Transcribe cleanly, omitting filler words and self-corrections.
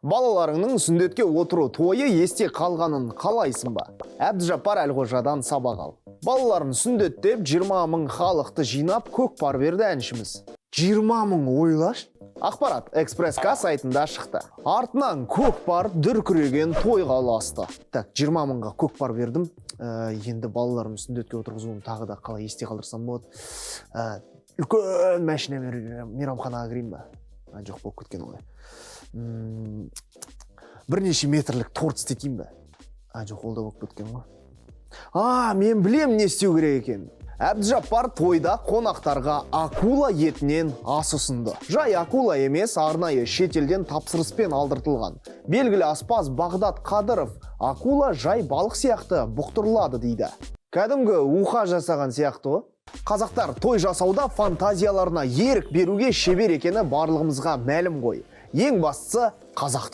Балаларыңның сүндетке отыру тойы есте қалғанын қалайсың ба? Әбдіжаппар Әлқожадан сабақ ал. Балаларын сүндеттеп, 20 мың халықты жинап, көкпар берді әншіміз. 20 мың, ойлашы. Ақпарат Экспресс К сайтында шықты. Артынан көкпар дүркіреген тойға ұласты. Так, 20 мыңға көкпар бердім. Енді балаларым сүндетке отырғызуын тағы да қалай есте қалдырсам болады? Үлкен машина мейрамханаға кірейін ба? А, жоқ, болып кеткен ғой. Бірнеше метрлік торт істетейін ба? А, жоқ, ол да болып кеткен ғой. А, мен білем не істеу керек екенін. Әбдіжаппар тойда қонақтарға акула етінен ас ұсынды. Жай акула емес, арнайы шетелден тапсырыспен алдыртылған. Белгілі аспаз Бағдат Қадыров акула жай балық сияқты бұқтырылады дейді. Кәдімгі уха жасаған сияқты ғой. Қазақтар той жасауда фантазияларына ерік беруге шебер екені барлығымызға мәлім ғой. Ең бастысы, қазақтың